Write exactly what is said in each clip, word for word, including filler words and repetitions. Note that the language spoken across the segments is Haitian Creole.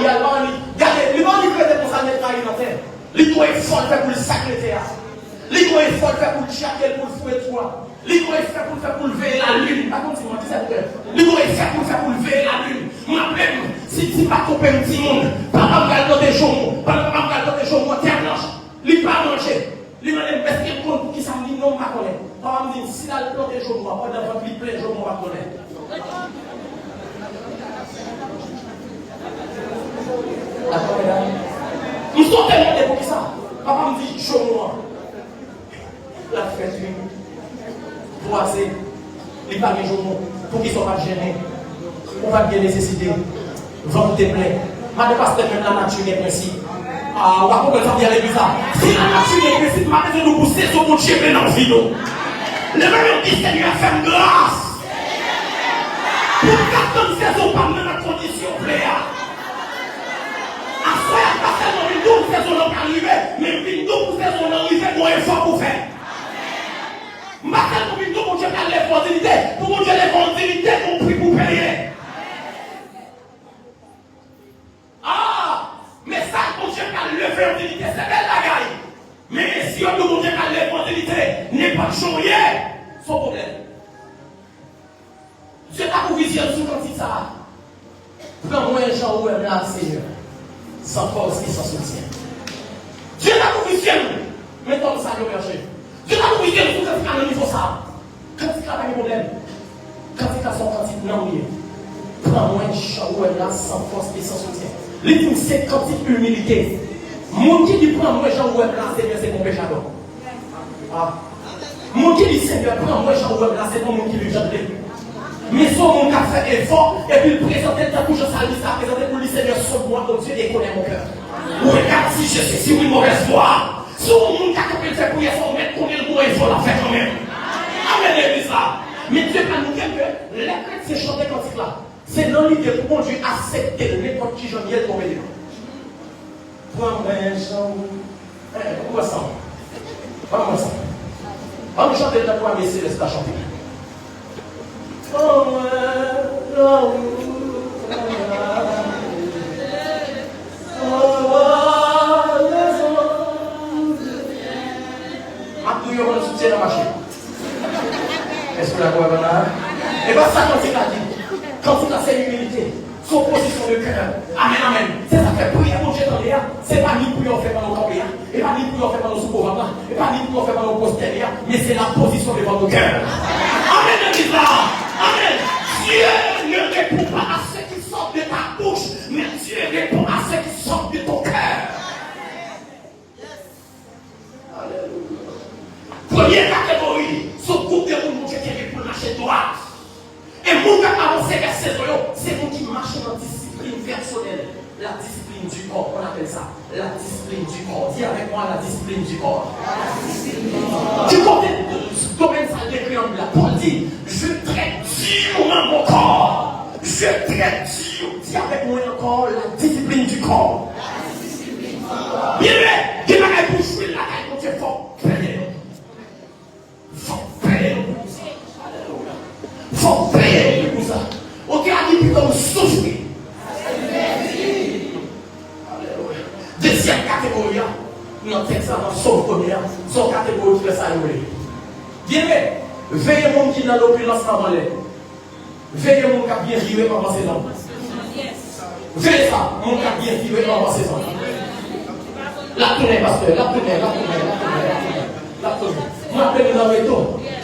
Li al pa annik gade, li pa annik rete konsa nèt rayi nan tè. Li gon efò l fè pou l sakrete a. Li gon efò l fè pou l tchake l, pou l foure twou a. Li gon efò pou l fè pou l veye lalin. Pa konn si m manti, sèvitè. Li gon efò pou l fè pou l veye lalin. M raple m, si, si m pa twonpe m, timoun, papa m pral plante joumou. Pandan papa m pral plante joumou an tè blanch, li pa manje. Li mande m, èske m konn poukisa m di non, m pa konnen. Papa m di m, si l al plante joumou a, pandan vant li plen, joumou a p ap donnen. Dakò, medam? M sote mande poukisa. Papa m di, joumou an, l ap fèt wi. Bwaze. Li pa gen joumou. Poukisa w pa t jennen? Ou pa t gen nesesite. Vant ou te plen. Madan pastè, menm lanati gen prensip. A, w a konprann sa m di a legliz la. Si lanati gen prensip, m pa bezwen nou pou sezon Bondye vle nan vi nou. Leve men w, di, Senyè, fè m gras pou m ka tann sezon pa m nan nan kondisyon w vle a. Aswè a, m pa sèlman vin di w sezon nan pral rive, men m vin di w pou sezon nan rive, gon efò pou fè. M pa sèlman vin di w Bondye pral leve w an diyite, pou Bondye leve w an diyite, gon pri pou peye. Ah! Mesaj Bondye pral leve w an diyite, se bèl bagay. Men si yo di w Bondye pral leve w an diyite, nenpòt jan w ye, se yon pwoblèm. Dye ka pou vizyon sou kantik sa a. Pran mwen jan ou wè m la, Senyè, san fòs e san soutyen. Dye ka pou vizyon, men tòm sa yo mèche. Dye ka pou vizyon sou kantik la nan nivo sa a. Kantik la pa gen pwoblèm. Kantik la se yon kantik nanm li ye. Pran mwen jan ou wè m la, san fòs e san soutyen. Li di m se kantik imilite. Moun ki di pran mwen jan ou wè m la, Senyè, se yon pechadò. Ah. Moun ki di, Senyè, pran mwen jan ou wè m la, se pa moun ki viv jan l vle. Men se yon moun k ap fè efò, epi l prezante l tankou jan salmis la prezante pou li, Senyè, sauve-moi, ô Dieu, et connais mon cœur. Regarde si je suis sur une mauvaise voie. Si yon moun ka kanpe l fè priyè, fò w mèt konnen l gon efò l ap fè kanmenm. Amèn, legliz la. Men Dye pa nou ke lè kretyen chante kantik la, se nan lide pou Bondye aksepte l nenpòt kijan l ye l tonbe devan. Pran mwen jan ou. Eh, ban m wè sa. Ban m wè sa. Ban m chante l tankou Ame Selès ta chante. Pran mwen jan ou. M ap di w yo konn soutyen nan mache. Èske w dakò avè m la? E pa sa kantik la di. Kantik la se imilite. Se yon pozisyon de kè. Amèn, amèn. Se sa k fè priyè Bondye tande a, se pa ni priyè w fè pandan w kanpe a, e pa ni priyè w fè pandan w sou pwovab la, e pa ni priyè w fè pandan w pwostène a, men se la position de votre cœur. Amèn, legliz la. Amèn. Dieu ne répond pas à ce qui sort de ta bouche, mais Dieu répond à ce qui sort de ton cœur. Alelouya. Premye kategori, se yon gwoup de moun Bondye kenbe pou l mache dwat. E moun k ap avanse vè sezon yo, se moun ki mache nan disiplin pèsonèl. La discipline du corps, on appelle ça la discipline du corps. Dis avec moi, la discipline du corps. Ki kote domèn sa l dekri an Bib la? Pòl di, je traite durement mon corps. Je traite dur. Di avèk mwen ankò, la discipline du corps. Byeneme, gen bagay pou jwi lakay Bondye, fò w peye l. Fò w peye l pou sa. Alelouya. Fò w peye l pou sa. Ou te a di pito w soufri. Alelouya. Dezyèm kategori a, nan tèks la, nan sòm premye a, se yon kategori ki fè sa yo rele. Byeneme, veye moun ki nan lopilans anvan lè. Veye moun k ap byen vire anvan sezon. Veye sa, moun k ap byen vire anvan sezon. L ap tounen, pastè, l ap tounen, l ap tounen, l ap tounen, l ap tounen, l ap tounen. Mwen ap vini nan reto,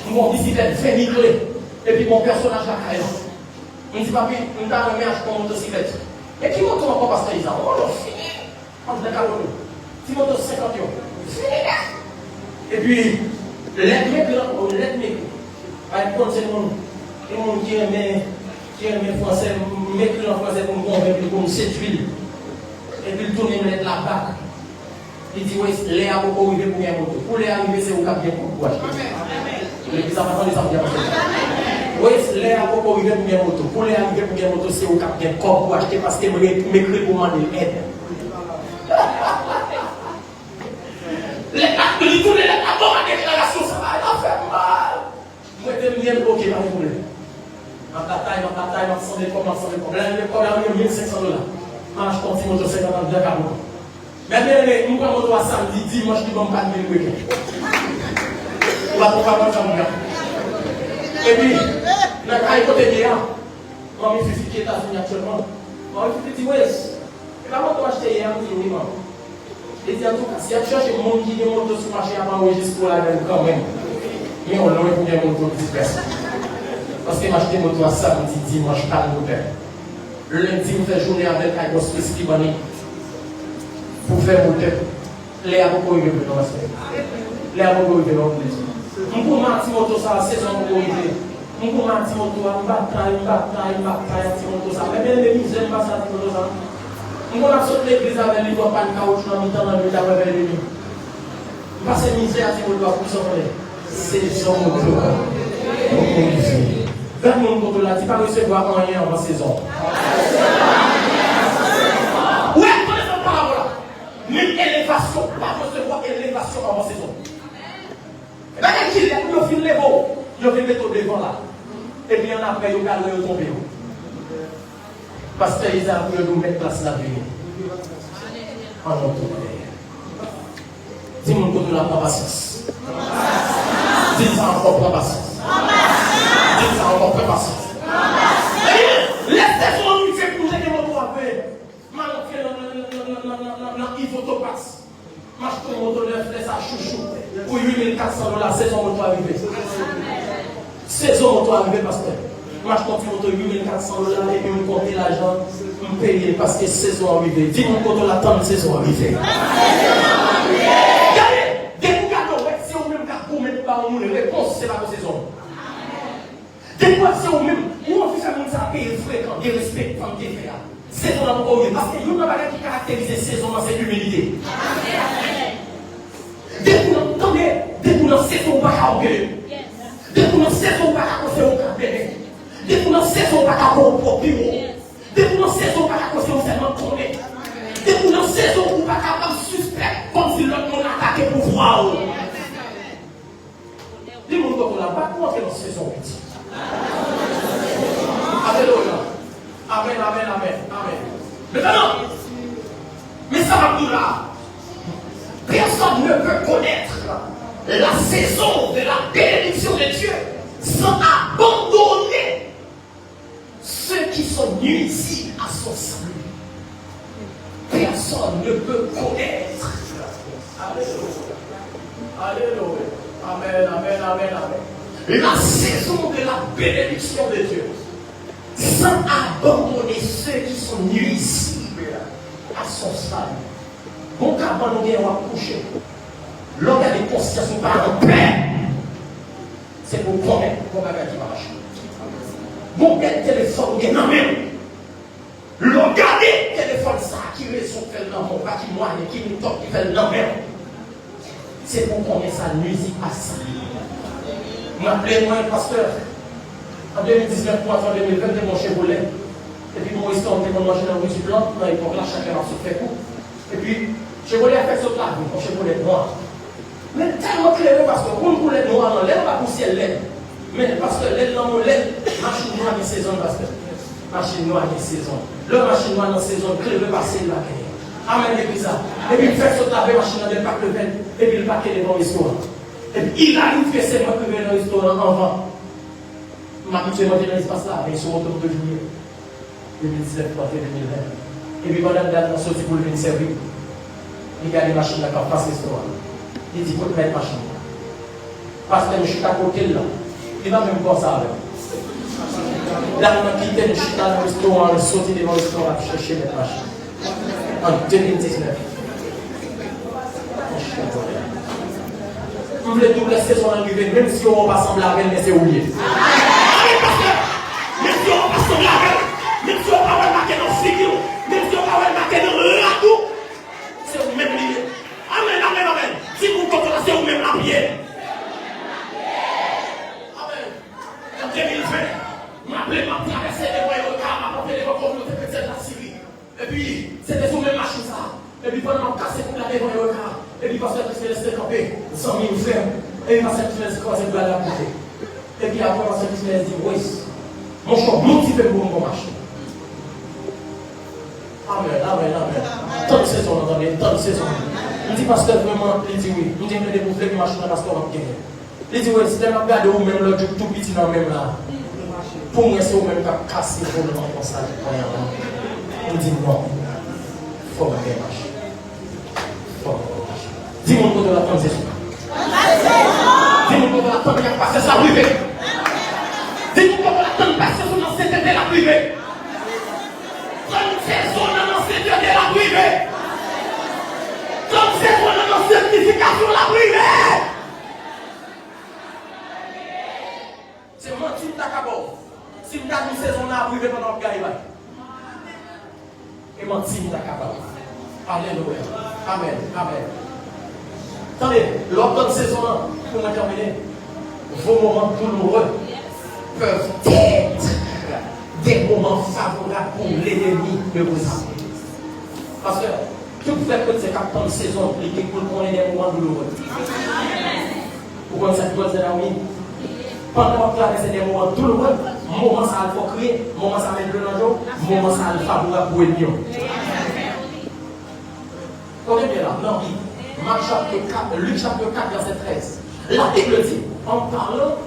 m gon bisiklèt ven nikle, epi gon pèsonaj lakay la. M di, papi, m ta renmen achte yon motosiklèt. E ki moto ankò, pastè Iza? Oh, non, fini. Ann nan kawon nou. Ti moto senkant yo. Fini nèt. Epi, lèt m ekri ankò, lèt m ekri. Ay, m konn se moun, yon moun ki renmen, ki renmen fransè, m ekri an fransè pou m konvenk li, pou m sedui li. Epi l tounen m lèt la bak. Li di, Wes, lè a poko rive pou gen moto. Pou lè a rive, se ou k ap gen kòb pou achte. Legliz la pa tande sa m di a, pastè. Wes, lè a poko rive pou gen moto. Pou lè a rive pou gen moto, se ou k ap gen kòb pou achte, paske m re-, m ekri pou mande l èd. Lè k ap li tounen, lè k ap ban m deklarasyon sa, bagay la fè m mal. Mwen te m byen bloke, pa gen pwoblèm. M ap batay, m ap batay, m ap sanble kòb, m ap sanble kòb. Lè m rive kòb la, m gen mil senk san dola. M M achte yon ti moto senkant an, de kapot. Men byeneme, m pran moto a samdi, dimanch li ban m kat mil weekend. Ou pa konprann sa m di a. Epi, nan kay kote m ye a, manmi Fifi ki Etazini aktyèlman, manmi Fifi di, Wes, e pa moto w achte yè a? M di, Wi, manmi. Li di, Antouka, si y ap chèche moun ki gen moto sou mache, y ap anrejistre w ladan l kanmenm. Men w lwen pou gen moto ki ti pèsonn. Paske m achte moto a samdi, dimanch, pa n motè. Lendi, m fè jounen avèk Aybòs Whisky Bunny pou fè motè. Lè a poko rive vre non, pastè. Lè a poko rive non. M pwomèt ti moto sa, sezon poko rive. M pwomèt ti moto a, m batay, m batay, m batay ak ti moto sa. Men byeneme, mizè m pase ak ti moto sa. M konn ap sot legliz avè l, li pran pàn kawoutchou nan mitan lannwit apre vèyè de nwi. M pase mizè a ti moto a pou sa konnen. Sezon moto a poko rive. Gad moun kote w la, di pa resevwa anyen anvan sezon. Ou wè, konnen sa parabòl la. Menm elevasyon, pa resevwa elevasyon anvan sezon. E pa gen kilè pou yo fin leve w, yo vin mete w devan la. Epi annapre, yo pral wè yo twonpe w. Pastè Izaak, pou yo di w mèt klas la vini. An non de Bondye. Di moun kote w la, pran pasyans. Di l sa ankò, pran pasyans. Di l sa ankò, pran pasyans. Ebyen, lè sezon an rive pou w te gen moto a, m al antre nan, nan, nan Ivo Topas. M achte yon moto nèf, lè sa chouchou, pou uit mil kat san dola, sezon moto a rive. Sezon moto a rive, pastè. M achte yon ti moto uit mil kat san dola, epi m konte lajan, m peye l, paske sezon an rive. Di moun kote w la, tann sezon an rive. Gade, depi w gade w wè, se ou menm k ap goumen pou ba yon moun repons, se pa pou sezon. Depi w wè se ou menm, ou anvi fè moun sa peye frekan, derespektan l te fè a. Sezon nan poko rive, paske youn nan bagay ki karakterize sezon an se imilite. Depi w nan, tande, depi w nan sezon ou pa ka ògeye. Depi w nan sezon ou pa ka panse ou ka mennen. Depi w nan sezon ou pa ka wè w pwòp pi wo. Depi w nan sezon ou pa ka panse ou sèlman konnen. Depi w nan sezon ou pa kapab sispèk kòmsi lòt moun atake pouvwa w. Di moun kote w la, bat pou w antre nan sezon pitit. Alelouya. Amèn, amèn, amèn, amèn. Maintenant, men sa m ap di w la, personne ne peut connaître la saison de la bénédiction de Dieu sans abandonner ceux qui sont nuisibles à son salut. Personne ne peut connaître. Alléluia. Alléluia. Amen, amen, amen, amen. La saison de la bénédiction de Dieu, sans abandonner ceux qui sont nuisibles à son salut. Bon, kabann ou gen w ap kouche. Lè w gade konsyans ou pa anpè. Se pou w konnen gon bagay ki pa mache. Gon bèl telefòn ou gen nan men w. Lè w gade telefòn sa a, ki rezon k fè l nan men w, pa ki mwayen, ki metòd ki fè l nan men w. Se pou w konnen sa nwizik a sa. M raple mwen, pastè, an de mil diznèf pou antre an de mil ven, m te gen yon Chevrolet. Epi gon restoran m te konn manje nan Ri Diplan, nan epòk la, chak lè m ap sot fè kou. Epi, Chevrolet a fèk sot lave, yon Chevrolet nwa. Men l tèlman klere, pastè, ou konn koulè nwa lan, lè l anba pousyè l lèd. Men, pastè, lè l nan mo lèd, machin nwa gen sezon l, pastè. Machin nwa gen sezon l. Lè machin nwa nan sezon l, klere pase l pa genyen. Amèn, legliz la. Epi l fèk sot lave machin nan, lè l pa kleve l, epi l pake devan restoran. Epi, il arrive ke se mwen ki rive nan restoran an anvan. M abitye manje nan espas la, men sou wout m toujou ye. De mil diznèf pou antre de mil ven. Epi pandan dam nan soti pou l vin sèvi m, li gade machin nan k ap pase restoran an. Li di, "Kot mèt machin nan?" Pastè, m chita kote l la. Li pa menm kòmanse avè m. Dam nan kite m chita nan restoran an, l soti devan restoran an, l ap chèche mèt machin. An de mil diznèf. M vle di w lè sezon an rive, menm si yo wè w pa sanble avè l, men se ou l ye. Amèn, pastè. Menm si yo wè w pa sanble avè l, menm si yo pa wè l make nan figi w, menm si yo pa wè l make nan rad ou, se ou menm li ye. Amèn, amèn, amèn. Di moun kote w la, se ou menm l ap ye. Amèn. An de mil ven, m raple m ap travèse devan Eweka, m ap antre devan kominote kretyèn Lasiri. Epi, se te sou menm machin sa a. Epi pandan m ap kase kou la devan Eweka, epi pastè Christelle te kanpe, zanmi m, frè m. Epi pastè Christelle kòmanse pral rakonte. Epi apre pastè Christelle di, "Wes, monchè, w motive m pou m gon machin." Amèn, amèn, amèn. Tann sezon an, tande, tann sezon an. M di pastè vrèman, li di wi. M di, men depi w vle gen machin nan, pastè, w ap genyen. Li di, wi, si lè m ap gade ou menm lòt jou, tou piti nan men m la. Pou mwen, se ou menm k ap kase volan an konsa, li pran yon. M di, non. Fò m gen machin. Fò m gen machin. Di moun kote w la, tann sezon an. Di moun kote w la, tann y ap pase, sa rive. Di moun kote w la, tann pase sou nan sentete, l ap rive. Tann sezon nan nan sentete, l ap rive. Tann sezon nan nan sanktifikasyon, l ap rive. Se manti m ta ka ba w. Si m ta di w sezon nan ap rive pandan w ap gaye bay. E manti m ta ka ba w. Alelouya. Amèn. Amèn. Tande, lè w ap tann sezon an, pou mwen tèmine, vos moments douloureux peuvent être des moments favorables pour l'ennemi de vos âmes. Pastè, tout frè kretyen k ap tann sezon, li gen pou l konnen de moman douloure. Ou konn sa k pral fè Naomi? Pandan w ap travèse de moman douloure, moman sa a l fè w kriye, moman sa a met dlo nan je w, moman sa a l favorab pou ènmi w. Kote m ye la? Nan Bib. Mak chapit kat, Lik chapit kat, vèsè trèz. La Bible dit, en parlant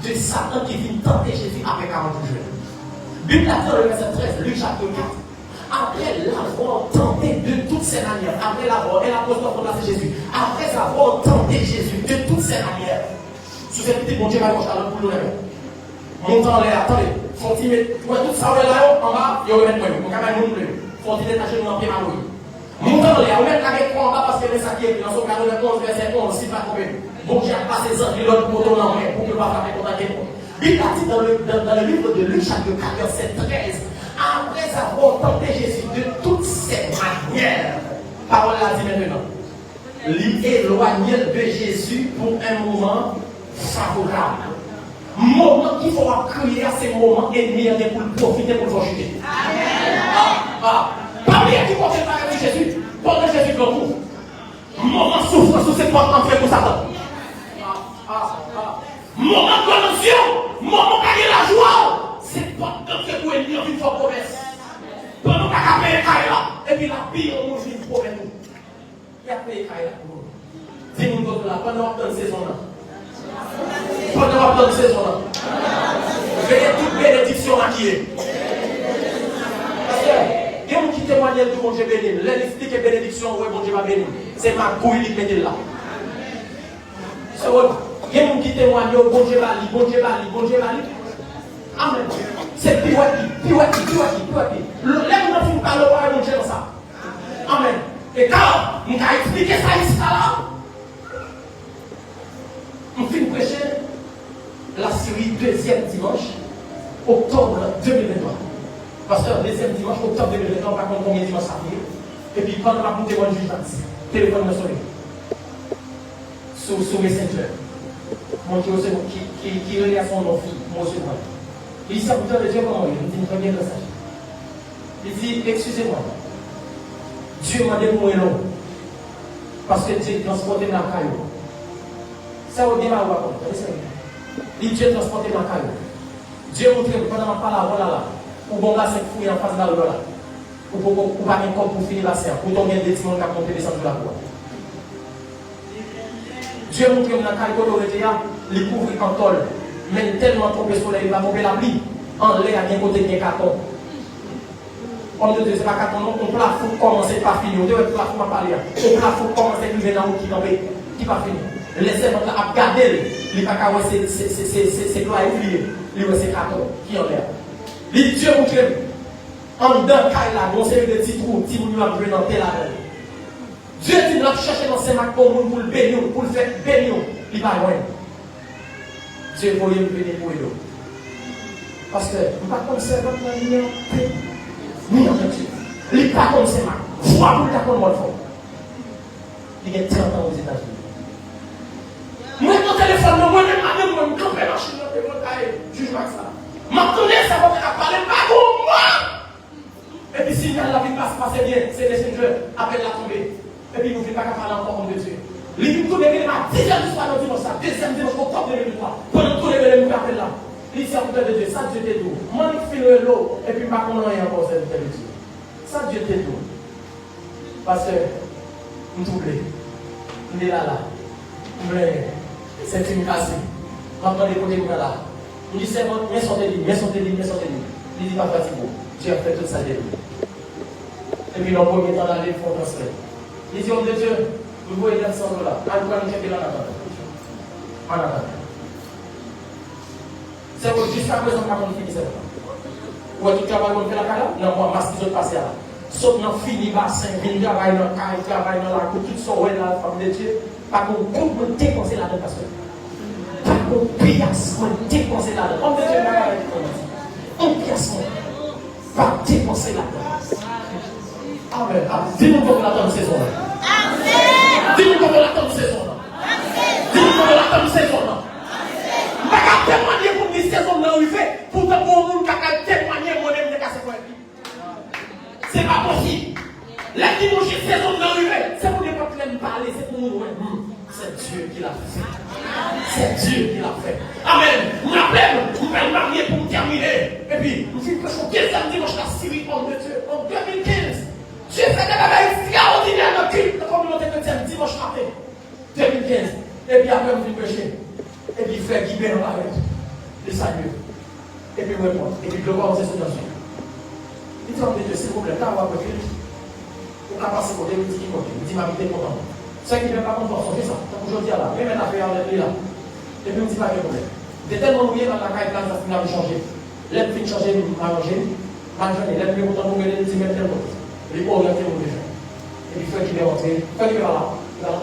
de Satan qui vint tenter Jésus après quarante jours de jeûne. Bib la di nan le vèsè trèz, Lik chapit kat, après l'avoir tenté de toutes ses manières, après l'avoir, L apostrophe remplase Jésus, après avoir tenté Jésus de toutes ses manières. Si w se pitit Bondye, bay yon chalòt pou l, nou renmen. Moute anlè a, tande. Fè yon ti met, ou wè tout sa w wè la yo, anba, yo remèt mwen yo. Mwen ka bay moun m vle yo. Fè yon ti met ajenou nan pye m a loye. Moute anlè a, ou mèt lage kò anba paske men sa ki ekri nan Sòm katrevenn onz, vèsè onz, si m pa twonpe m. Bondye ap pase zanj li lòd pou pote w nan men, pou ke w pa frape kont ak genou. Bib la di dans le, dans, dans le livre de Luc, chapitre quatre, verset treize, après avoir tenté Jésus de toutes ses manières, pawòl la di mentnan, li elwanye l de Jezi pou un moment favorab. Moman ki fè w ap kriye a, se moman ènmi an gen pou l pwofite pou l fè w chite. Ah, ah. Pa bliye ki kote l parèt sou Jezi, pandan Jezi grangou. Moman soufrans ou se pòt antre pou Satan. Ah, ah, ah. Moman gwo nan zye w, moman pa gen lajwa w, se pòt antre pou ènmi an vin fè w pwomès. Pandan w pa ka peye kay la, epi l ap piye yon moun vin pwomèt ou. Y ap peye kay la pou ou. Di moun kote w la, pandan w ap tann sezon nan. Pandan w ap tann sezon nan. Veye tout benediksyon makiye. Paske gen moun ki temwanye l tou Bondye beni l. Lè l eksplike benediksyon, ou wè Bondye pa beni l. Se magouy li k mete l la. Se vre. Gen moun ki temwanye w, Bondye ba li, Bondye ba li, Bondye ba li. Amèn. Se piwèt li, piwèt li, piwèt li, piwèt li. Lè moun nan fin pale w, pa wè Bondye nan sa. Amèn. E ka, m ka eksplike sa isit la. M fin preche la seri dezyèm dimanch oktòb de mil venntwa. Pastè, dezyèm dimanch oktòb de mil venntwa, m pa konn konbyen dimanch sa fè. Epi pandan m ap moute mòn Jij Max, telefòn mwen sonnen. Sou, sou Messenger. Mwen ki resevwa, ki, ki, ki rele a se yon non fi, mwen resevwa. Li di, "Sèvitè de Dye, kòman w ye?" M di, "M trè byen, grasas." Li di, "Excusez-moi. Dye mande pou mwen rele w. Paske Dye transpòte m lakay ou." Sa yo gen mari w ap konn, tande sa yo. Li di, "Dye transpòte m lakay ou. Dye montre m pandan m ap pale avè w la la, ou gen yon basen k fouye anfas baro la. Ou poko, ou pa gen kòb pou fini basen an. Poutan w gen de timoun k ap monte desann sou lakou a." Dye montre m nan kay kote w rete a, li kouvri an tòl. Men l tèlman twonpe solèy, li pa twonpe lapli. Anlè a gen kote gen katon. Òm de Dye, se pa katon non, yon plafon k kòmanse k pa fini. Ou te wè plafon m ap pale a? Yon plafon k kòmanse k rive nan wout ki kanpe, ki pa fini. Lè sèvant la ap gade l, li pa ka wè se, se, se, se, se, se play li ye. Li wè se katon ki anlè a. Li di, Dye montre m, anndan kay la, gen yon seri de ti twou, timoun yo ap jwe nan tè ladan l. Dye di m l ap chèche nan Senmak pou yon moun pou l beni w, pou l fè beni w, li pa jwenn. Dye voye m vini pou ede w. Pastè, m pa konn sèvant nan li an pe, ni an penti. Li pa konn Senmak. Vwa pou l ta konn mòn fò. Li gen trant an Ozetazini. Mwen pran telefòn nan, mwen menm madanm mwen, m kanpe machin nan devan kay Jij Max la. M ap tande sèvant la k ap pale, m pa konprann. Epi siyal la vin pase, pase byen, se Messenger, apèl la tonbe. Epi nou vin pa ka pale ankò, òm de Dye. Li vin tounen rele m a diz è di swa nan dimanch sa, dezyèm dimanch oktòb de mil venntwa. Pandan m tounen rele m, m pran apèl la. Li di, sèvitè de Dye, sa Dye te di w. M annik fin rele w, epi m pa konn anyen ankò, sèvitè de Dye. Sa Dye te di w? Pastè, m twouble. M delala. M plenyen. Senti m kase. M ap mande kote m pral la. M di, sèvant, men sa w te di, men sa w te di, men sa w te di. Li di, pa fatige w. Dye ap fè tout sa l te di. Epi nan premye tan l ale, l fè yon transfè. Li di, òm de Dye, m voye nèf san dola. Al pran l, kenbe l annatandan. Annatandan. Sèvo, jiskaprezan, m pa konn fini sèvo. Ou wè tout travay mwen fè lakay la, nan mwa mas ki sot pase a la. Sot nan fini basen, vin travay nan kay, travay nan lakou, tout sa w wè la, fanm de Dye, pa gon goud mwen depanse ladan, pastè. Pa gon piyas mwen depanse ladan. Fanm de Dye, m pa pale pou mwen. On piyas mwen pa depanse ladan. Amèn. Di moun kote w ap tann sezon an. Di moun kote w ap tann sezon an. Di moun kote w ap tann sezon an. M pa ka temwanye pou m di sezon m nan rive, poutan gon moun k ap temwanye mwen menm te kase kò epi. Se pa posib. Lè m di Bondye sezon m nan rive, se pou nenpòt lè m pale, se pou moun wè. Hmm. C'est Dieu qui l'a fait. C'est Dieu qui l'a fait. Amèn. M raple m, m pral marye pou m tèmine. Epi, m fin preche yon dezyèm dimanch la, siri, òm de Dye, an de mil kenz. Dye fè de bagay ekstraòdinè nan kilt nan kominote kretyèn dimanch maten. De mil kenz. Epi apre, m fin preche. Epi frè Guy Bernard parèt. Li salye. Epi reponn. Epi dlo kòmanse sot nan zye l. Li di, òm de Dye, silvouplè, ta w ap refil. Ou ka pase kote m? Li di, ki kote? Li di, m abite Kontan. Sè Guy Bernard pa konn fè w sonje sa. Tankou jodi a la. Men mèt afè a, li la. Epi m di, pa gen pwoblèm. M te tèlman mouye, m al lakay Plaza Spina, m chanje. Lè m fin chanje, m aranje m. M al jwenn li. Lè m rive Kontan pou m rele l, li di, men m tèl kote. Li oryante m pou m te jwenn. Epi frè Guy Bernard antre. Frè Guy Bernard pa la. Li pa la.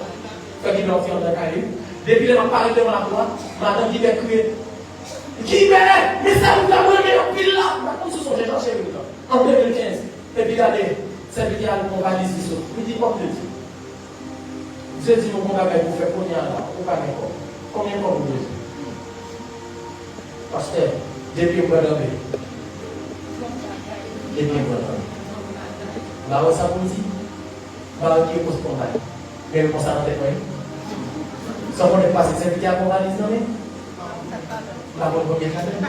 Frè Guy Bernard antre anndan kay li. Depi lè m ap parèt devan lakou a, madanm Guy Bernard kriye, Guy Bernard, men sèvitè mwen renmen anpil la. M pa konn si w sonje Jean Chéril la. An de mil kenz. Epi gade, sèvitè a al pran valiz li sot. Li di, òm de Dye, Dye di nou gon bagay pou fè kounye a la, ou pa gen kòb. Konbyen kòb ou bezwen? Pastè, de pye m pran danbe. De pye m pran danbe. M pa wè sa pou m di. M pa wè ki repons pou m bay. Men repons sa nan tèt mwen. Sa w konnen k pase, sèvitè a pran valiz nan men m. M pa konn konbyen k la menm.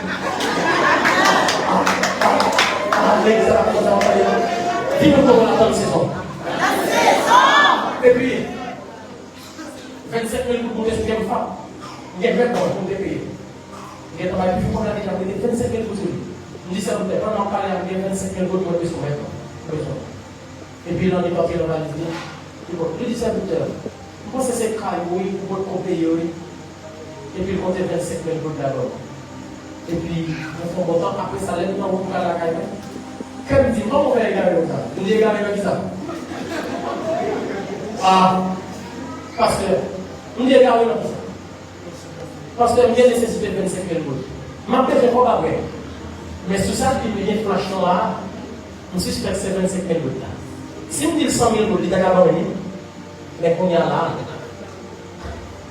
Ah, ah, ah, nèg sa pa konn sa w ap pale la. Di moun kote w ap tann sezon. Epi, vennsenk mil goud pou m te sou kè m fap. M gen vennsenk mil goud pou m te peye. M gentan bay pifò kòb la deja, m rete vennsenk mil goud sou li. M di, silvouplè, pandan w ap pale a, m gen vennsenk mil goud mwen bezwen, m bezwen. Epi l annik antre nan valiz li. Li bon, li di, sèvitè, m panse se kay ou wi, ou potko peye wi. Epi l konte vennsenk mil goud la ban mwen. Epi, nou fè yon bon tan, apre sa, lè m nan wout m pral lakay mwen, kè m di m, kòman w fè egare konsa? M di, egare nan kisa? Ah, pastè, m di, egare nan kisa? Pastè, m gen nesesite vennsenk mil goud. M ap bezwen kòb apre. Men sou sa l di m li gen flach nwa a, m sispèk se vennsenk mil goud la. Si m di l san mil goud, li ta ka ban mwen li. Men kounye a la,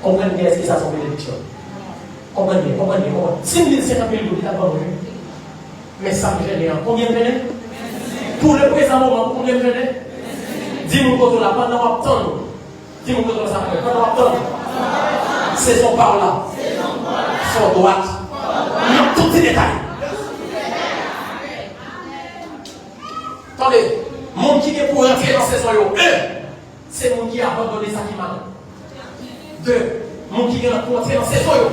konprann byen, èske sa se yon benediksyon? Konprann byen, konprann byen, konprann. Si m di l senkant mil goud, li ta ban mwen li. Men sa m jennen an, konbyen m jennen? Pou le prezan moman, konbyen m jennen? Di moun kote w la, pandan w ap tann, di moun kote w la sa, pandan w ap tann sezon pa w la, fè w dwat nan tout ti detay. Tande, moun ki gen pou rantre nan sezon yo, en, se moun ki abandone sa ki mal. De, moun ki gen pou rantre nan sezon yo,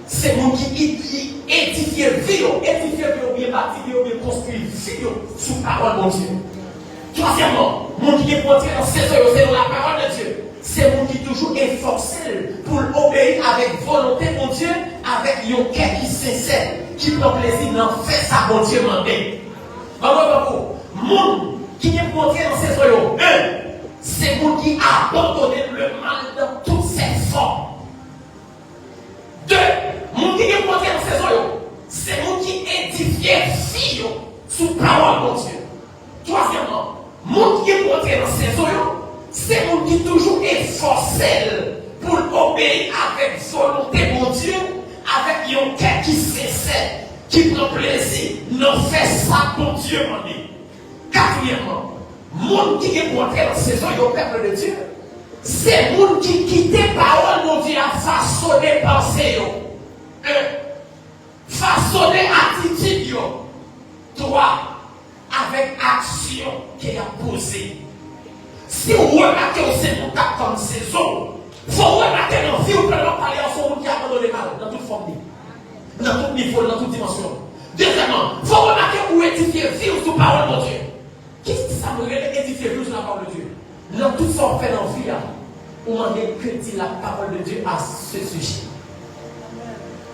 se moun ki, ki edifye vi yo, edifye vi yo, oubyen bati vi yo, oubyen konstwi vi yo sou pawòl Bondye. Twazyèmman, moun ki gen pou rantre nan sezon yo, selon lapawòl de Dye, se moun ki toujou efòse l pou l obeyi avèk volonte Bondye, avèk yon kè ki sensè, ki pran plezi nan fè sa Bondye mande. Ban mwen tankou, moun ki gen pou rantre nan sezon yo, en, se moun ki abandone lemal dans toutes ses formes. De, moun ki gen pou rantre nan sezon yo, se moun ki edifye vi yo sou pawòl Bondye. Twazyèmman, moun ki gen pou rantre nan sezon yo, se moun ki toujou efòse l pou l obeyi avèk volonte Bondye, avèk yon kè ki sensè, ki pran plezi nan fè sa Bondye mande. Katriyèmman, moun ki gen pou antre nan sezon yo, pèp de Dye, se moun ki kite pawòl Bondye a fasone panse yo. En, fasone atitid yo. Twa, avèk aksyon ke y ap poze. Si w remake w se moun k ap tann sezon w, fò w remake nan vi w ke lè w ap pale a se yon moun ki abandone mal nan tout fòm li, nan tout nivo l, nan tout dimansyon l. Dezyèmman, fò w remake ou edifye vi w sou pawòl Bondye. Kisa m rele edifye vi w sou la pawòl de Dye? Nan tout sa w ap fè nan vi a, ou mande l ke di la pawòl de Dye a se sijè.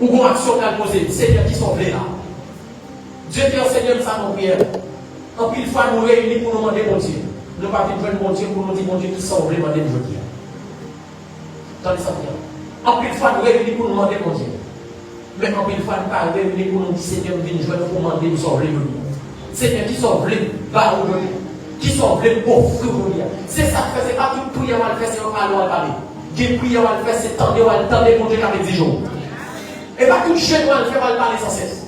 Ou gon aksyon w pral poze, Senyè, kisa w vle la? Dye fè, Senyè, m sa nan priyè. Anpil fwa nou reyini pou nou mande Bondye. Nou pa vin jwenn Bondye pou nou di Bondye kisa w vle mande m jodi a. Tande sa m di a. Anpil fwa nou reyini pou nou mande Bondye. Men anpil fwa nou pa reyini pou nou di Senyè m vin jwenn ou pou mande m sa w vle jodi a. Senyè, kisa w vle m ba ou jodi a? Kisa w vle m ofri w jodi a? Se sa k fè se pa tout priyè w al fè se yon pale w al pale. Gen priyè w al fè se tande w al tande Bondye k ap egzije w. E pa tout jèn w al fè w al pale sansès.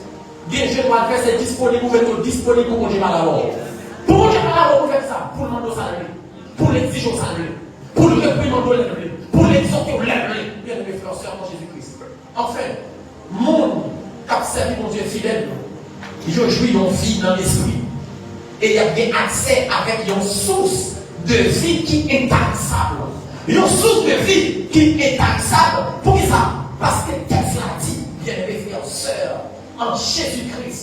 Gen jèn w al fè se disponib ou mete w disponib pou Bondye pale avè w. Pou Bondye pale avè w pou fè sa, pou l mande w sa l vle, pou l egzije w sa l vle, pou l reprimande w lè l vle, pou l egzòte w lè l vle. Byeneme frè, sè an Jezi Kris. Anfen, moun k ap sèvi Bondye fidèl yo, yo jwi yon vi nan lespri. E y ap gen aksè avèk yon sous de vi ki entarisab. Yon sous de vi ki entarisab. Poukisa? Paske tèks la di, byeneme frè, sè an Jezi Kris.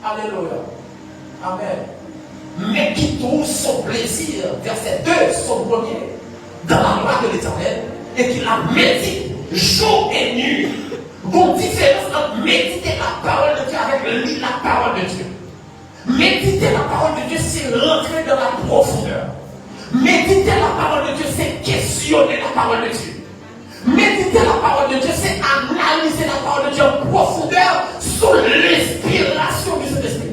Alelouya. Amèn. Mais qui trouve son plaisir, verset deux, son premier, dans la loi de l'Éternel, et qui la médite jour et nuit. Gon diferans ant medite la pawòl de Dye avèk li la pawòl de Dye. Méditer la parole de Dieu, c'est rentrer dans la profondeur. Méditer la parole de Dieu, c'est questionner la parole de Dieu. Méditer la parole de Dieu, c'est analyser la parole de Dieu en profondeur sous l'inspiration du Saint-Esprit.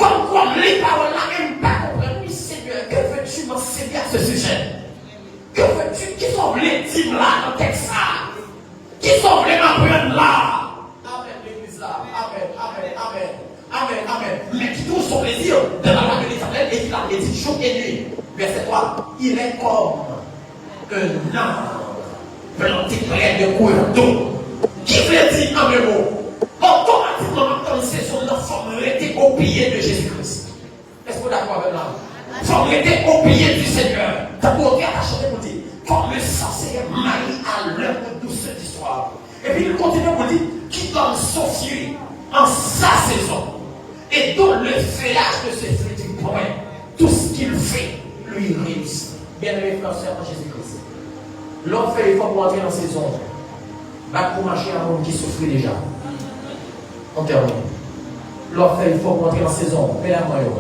Kòm kwa m li pawòl la e m pa konprann li, Senyè, que veux-tu m'enseigner à ce sujet? Que veux-tu, kisa w vle di m la nan tèks sa a? Kisa w vle m aprann la? Amèn, legliz la. Amèn, amèn, amèn. Amèn, amèn. Mais qui trouve son plaisir dans la loi de l'Éternel et qui la médite jour et nuit. Verset trois. Il est comme un arbre planté près d'un courant d'eau. Ki vle di, an de mo, otomatikman, m ap tann sezon nan fò m rete o pye de Jezi Kris. Èske w dakò avè m la? Fò m rete o pye di Senyè. Tankou otè a ta chante pou di, Comme le sang s'est maillé à l'œuvre douce du soir. Epi li kontinye pou di, Qui donne son fruit en sa saison, et dont le feuillage ne se flétrit point, tout ce qu'il fait lui réussit. Byeneme frè, sè an Jezi Kris, lè w ap fè efò pou w antre nan sezon, bat pou mache a moun ki soufri deja. An tèmine. Lè w ap fè efò pou antre nan sezon, pè a mwen yo,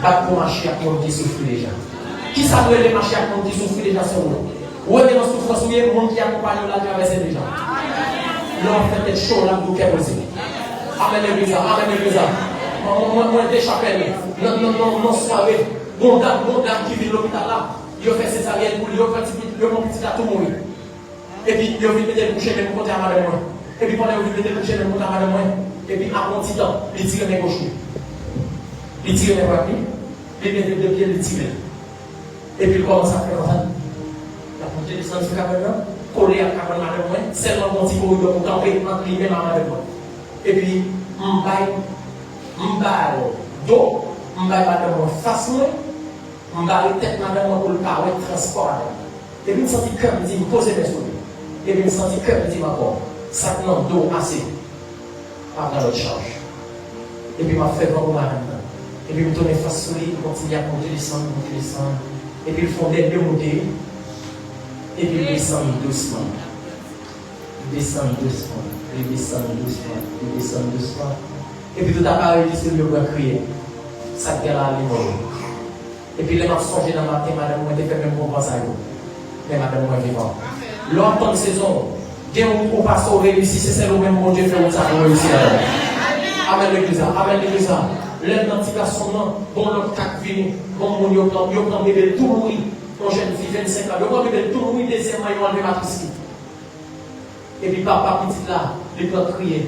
bat pou mache ak moun ki soufri deja. Kisa nou rele mache ak moun ki soufri deja, sè w? Ou rete nan soufrans ou ye, moun ki akonpanye w la travèse deja. Lè w ap fè tèt cho, l ap di w kè poze. Amèn legliz la, amèn legliz la. Mwen, mwen, mwen, mwen te chapèl nan, nan, nan, nan sware. Gon dam, gon dam ki vin lopital la, yo fè sezaryèn pou li, yo pran ti pit, yo pran pitit la tou mouri. Epi yo vin mete l kouche menm kote a madanm mwen. Epi pandan yo vin mete l kouche menm kote a madanm mwen, epi apre yon ti tan, li tire men goch li. Li tire men dwat li, li leve de pye, li tire l. Epi l kòmanse ap fè konsa. L ap monte desann sou kabann nan, kole ak kabann madanm mwen, sèlman gon ti koridò pou kanpe ant li menm ak madanm mwen. Epi m bay, m ba l do, m bay madanm mwen fas mwen, m bare tèt madanm mwen pou l pa wè transpò madanm mwen. Epi m santi kè m di, m poze men sou li. Epi m santi kè m di m ankò, sa k nan do w ase. Pa pran lòt chaj. Epi m ap fè van pou madanm nan. Epi m tounen fas sou li, m kontinye ap monte desann, monte desann. Epi l fè yon dènye moute. Epi l desann dousman. Li desann dousman, li desann dousman, li desann dousman. Epi tout aparèy ki sou li yo pran kriye. Sa k gen la, li mouri. Epi lè m ap sonje nan maten, madanm mwen te fè menm konprann sa yo. Men madanm mwen vivan. Lè w ap tann sezon w, gen wout ou pase w reyisi, se sèl ou menm Bondye fè wout sa pou w reyisi ladan l. Amèn legliz la, amèn legliz la. Lè m nan ti gason m nan, gon lòt ka k vini, gon moun yo pran, yo pran bebe l tou mouri. Yon jèn fi vennsenk an, yo pran bebe l tou mouri, dezyèm an yo anlve matris li. Epi papa pitit la, li pran kriye.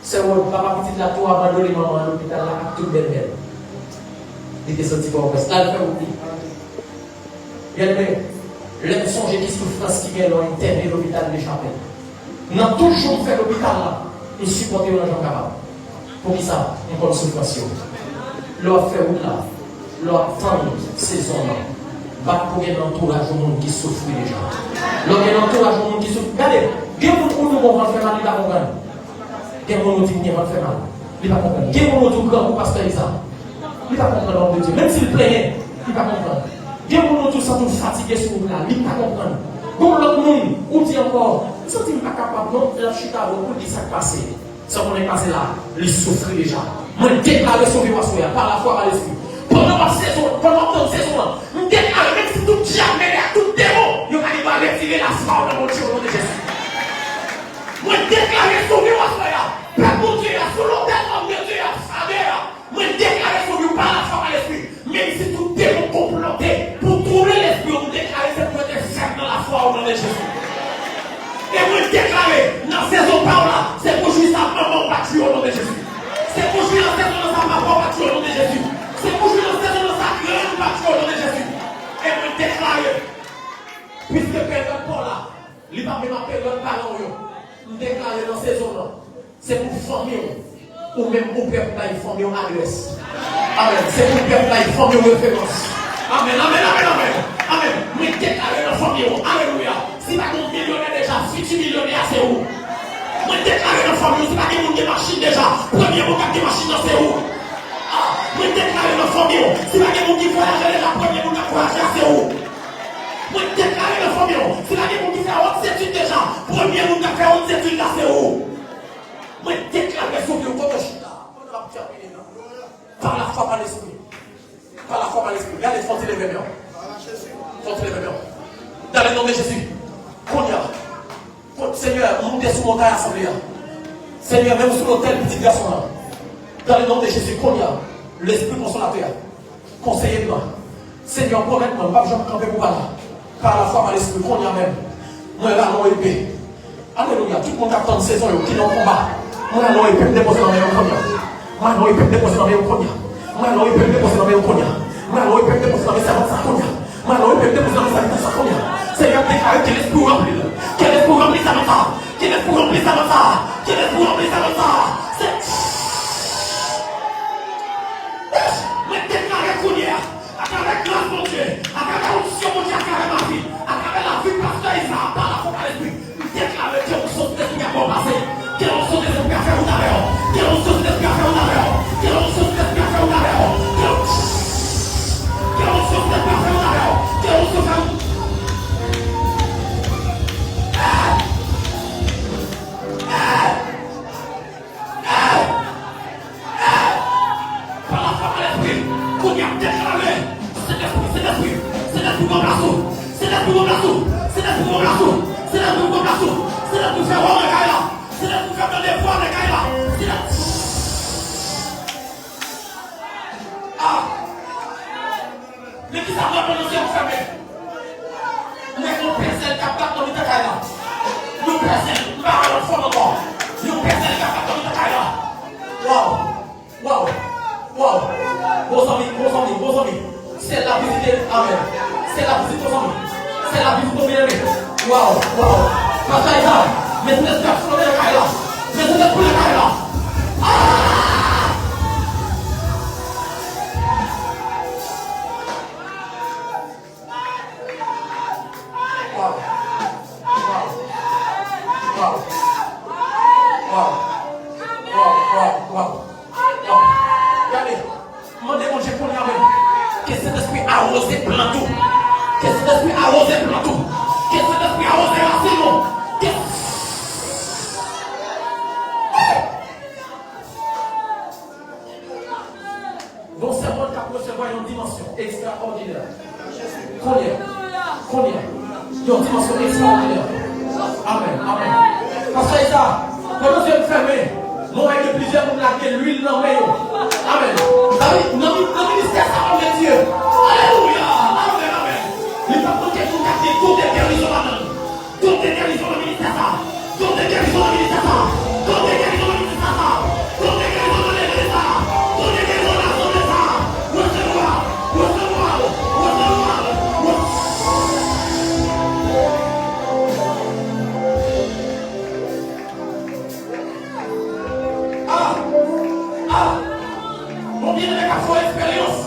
Sè Rod, papa pitit la tou abandone manman an lopital la ak tout bèlmè l. Li te soti Pòtoprens. L al fè wout li. Byeneme, lè m sonje ki soufrans ki gen lè w entène lopital Dechapèl. Nan tout jou m fè lopital la, m sipòte yo nan jan m kapab. Poukisa? M konn soufrans yo. Lè w ap fè wout la, Lè w ap tann sezon an, bat pou gen nan antouraj yon moun ki soufri deja. Lè w gen nan antouraj yon moun ki soufri, gade, gen moun ou di w konprann fè mal, li pa konprann. Gen moun ou di w konprann fè mal, li pa konprann. Gen moun ou di w grangou pastè Iza, li pa konprann, òm de Dye. Menm si l plenyen, li pa konprann. Gen moun ou di w santi w fatige sou wout la, li pa konprann. Gon lòt moun, ou di ankò, m santi m pa kapab non, l ap chita avè w pou l di sa k pase. Sa w konnen k pase la, li soufri deja. Mwen deklare sou vi w aswè a, pa lafwa, pa lespri. Pandan w ap sezon, pandan w ap tann sezon an, m deklare, menm si tout dyab mele ak tout demon, yo pa gen dwa retire lafwa w nan Bondye, o non de Jezi. Mwen deklare sou vi w aswè a, pèp Bondye a, sou lotèl òm de Dye a, Fader a, mwen deklare sou vi w pa lafwa, pa lespri. Menm si tout demon konplote pou twouble lespri w, m deklare se pou yo te fèb nan lafwa w, o non de Jezi. E mwen deklare, nan sezon pa w la, se pou jwi sa manman w pa tchwe w, o non de Jezi. Se pou jwi nan sezon nan sa papa w pa tchwe w, o non de Jezi. Se pou jwi nan sezon nan sa grann w pa tchwe w, o non de Jezi. E mwen deklare, piske peryòd pa w la, li pa menm ak peryòd paran w yo, m deklare nan sezon nan, se pou fanmi w. Ou menm ou prè pou bay fanmi w adrès. Amèn. Se pou pèp la, fanmi w referans. Amèn, amèn, amèn, amèn. Amèn. Mwen deklare nan fanmi w, alelouya. Si pa gen yon milyonè deja, fiti milyonè a se ou. Mwen deklare nan fanmi w, si pa gen moun gen machin deja, premye moun k ap gen machin nan se ou. Ah, mwen deklare nan fanmi w, si pa gen moun ki vwayaje deja, premye moun k ap vwayaje a se ou. Mwen deklare nan fanmi w, si pa gen moun ki fè wòt etid deja, premye moun k ap fè wòt etid la se ou. Mwen deklare sou vi w kote w chita. Kote w ap tèmine la. Pa lafwa, pa lespri. Pa lafwa, pa lespri. Gade, fò w ti leve men w. Fò w ti leve men w. Dans le nom de Jésus. Kounye a. Kot, Senyè, moute sou montay asanble a. Senyè, menm sou lotèl pitit gason an. Dans le nom de Jésus, kounye a. Lespri konsolatè a. Konseye m nan. Senyè, pwomèt mwen, m p ap janm kanpe pou pa la. Pa lafwa, pa lespri, kounye a menm. Mwen rale yon epe. Alelouya. Tout moun k ap tann sezon yo, ki nan konba. Mwen rale yon epe, m depoze nan men yo kounye a. Mwen rale yon epe, m depoze nan men yo kounye a. Mwen rale yon epe, m depoze nan men yo kounye a. Mwen rale yon epe, m depoze nan men sèvant sa kounye a. Mwen rale yon epe, m depoze nan men sèvant sa kounye a. Senyè, m deklare ke Lespri w ranpli l. Ke Lespri w ranpli sèvant sa. Ke Lespri w ranpli sèvant sa. Ke Lespri w ranpli sèvant sa. Se Mwen deklare kounye a, atravè gras Bondye, atravè onksyon Bondye atravè mavi, atravè lavi pastè Iza, pa lafwa, pa lespri, m deklare ke onksyon Sentespri a ba w pase, ke onksyon Sentespri a fè wout avè w, ke onksyon Sentespri a fè wout avè w, ke onksyon Sentespri a fè wout avè w, ke onksyon Sentespri a fè wout avè w, ke onksyon fè wout. Pa lafwa, pa lespri, kounye a deklare, Sentespri, Sentespri, Sentespri pran plas ou, Sentespri pran plas ou, Sentespri pran plas ou, Sentespri pran plas ou, Sentespri fè wòl nan kay la, Sentespri fè tande vwa nan kay la, Sentespri. Ah! Men kisa m wè pandan zye m fèmen? M wè yon pèzèl k ap bat nan mitan kay la. Yon pèzèl, m pa wè lòt fòm ankò. Yon pèzèl k ap bat nan mitan kay la. Waw! Waw! Waw! Bon zanmi, bon zanmi, bon zanmi. Syèl la vizite, amèn. Syèl la vizite, bon zanmi. Syèl la vizite, byeneme. Waw! Waw! Pastè Iza, men se lespri ap flone nan kay la. Men se lespri nan kay la. Ah! Waw. Waw. Waw. Waw. Waw. Gade. Mande Bondye kounye a menm. Ke Sentespri awoze plant ou. Ke Sentespri awoze plant ou. Ke Sentespri awoze rasin ou. Ke Gon sèvant k ap resevwa yon dimansyon ekstraòdinè. Kounye a, kounye a, yon dimansyon ekstraòdinè. Amèn, amèn. Pastè Iza, pandan zye m fèmen, mwen wè gen plizyè moun lage lwil nan men yo. Amèn. Sa vle di, nan mi-, nan ministè sa, òm de Dye. Alelouya. Amèn, amèn. Li p ap manke moun k ap gen don de gerizon ladan l. Don de gerizon nan ministè sa. Don de gerizon nan ministè sa. Don de gerizon nan ministè sa. Don de gerizon nan legliz sa. Don de gerizon nan asanble sa. Resevwa, resevwa, resevwa, resevwa. Ah! Ah! Gon byeneme k ap fè yon eksperyans.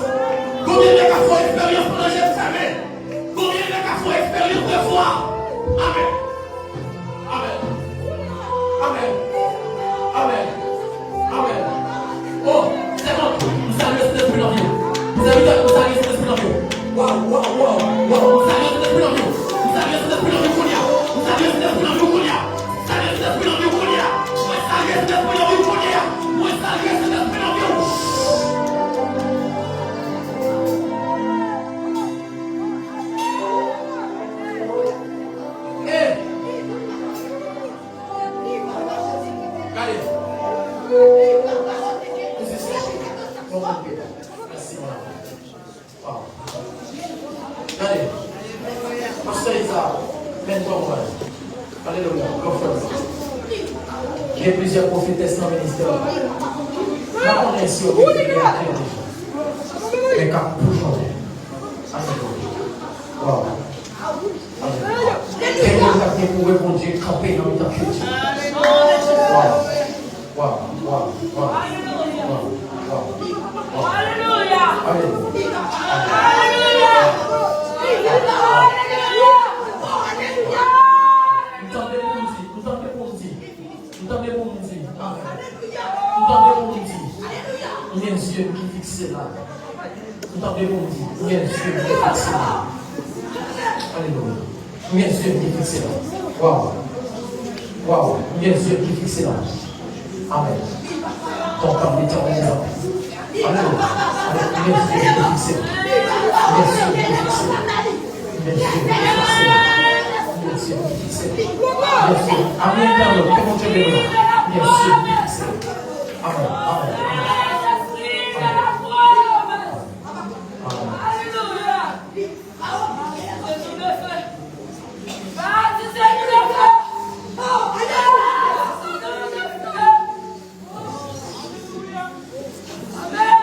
Gon Waw, waw, waw. M salye Sentespri nan vi w. M salye Sentespri nan vi w kounye a. M salye Sentespri nan vi w kounye a. M salye Sentespri nan vi w kounye a. Mwen salye Sentespri nan vi w kounye a. Mwen salye Sentespri nan vi w. Hey! Gade. Mèsi, mon amour. Waw. Gade. Pastè Isa, men kò mwen. Alelouya. Gran frè m. Gen plizyè pwofetès nan ministè la. M pa konnen si yo gen atè deja. Men k ap boujonnen. Alelouya. Waw. Alelouya. Kèk moun k ap gen pou wè Bondye kanpe nan mitan kilti. Waw. Waw, waw, waw, waw, waw, waw. Alelouya. Alelouya. Alelouya. M tande pou m di, m tande pou m di, m tande pou m di, amen. M tande pou m di, m gen zye m ki fikse la. M tande pou m di, m gen zye m ki fikse la. Alelouya. M gen zye m ki fikse la. Waw. Waw. M gen zye m ki fikse la. Amen. Kontan Letènèl la. Alelouya. Alelouya. M gen zye m ki fikse la. M gen zye m ki fikse la. M gen zye m ki fikse la. M gen zye m ki fikse la. M gen zye m. Amen. Ke Bondye beni w. M gen zye m ki fikse la. Amen. Amen. Amen. Amen. Amen. Amen.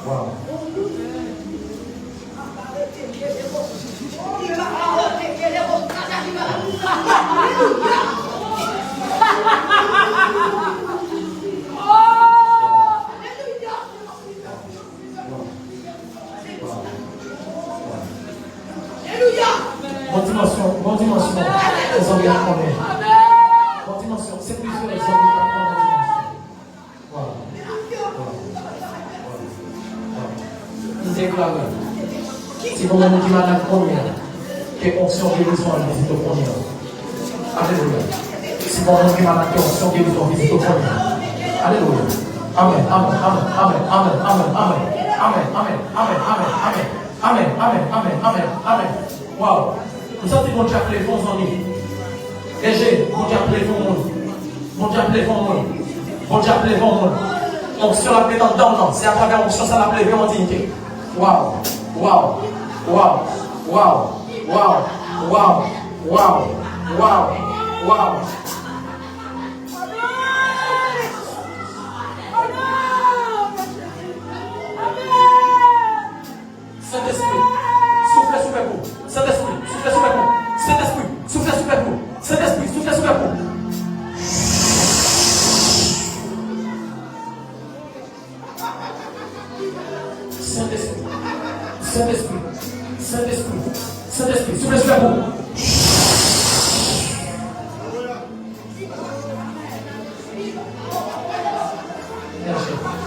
Wow. Bon dimansyon, bon dimansyon, zanmi ak konnen. Bon dimansyon, se plizyè zanmi ak konnen dimansyon. Waw. Waw. Waw. M deklare, si gon moun ki malad kounye a, ke onksyon gerizon an vizite w kounye a. Alelouya. Si gon moun ki malad, ke onksyon gerizon vizite w kounye a. Alelouya. Amen, amen, amen. Amen, amen, amen, amen. Amen, amen, amen, amen. Waw. M santi Bondye ap leve yon zanmi. Eje, Bondye ap leve yon moun. Bondye ap leve yon moun. Bondye ap leve yon moun. Onksyon l ap met anndan w nan. Se atravè onksyon sa l ap leve yon diyite. Waw. Waw. Waw. Sentespri, soufle sou pèp ou. Sentespri, soufle sou pèp ou. Sentespri, soufle sou pèp ou. Sentespri, soufle sou pèp ou. Sentespri, Sentespri, Sentespri, Sentespri, soufle sou pèp ou. Mèsi.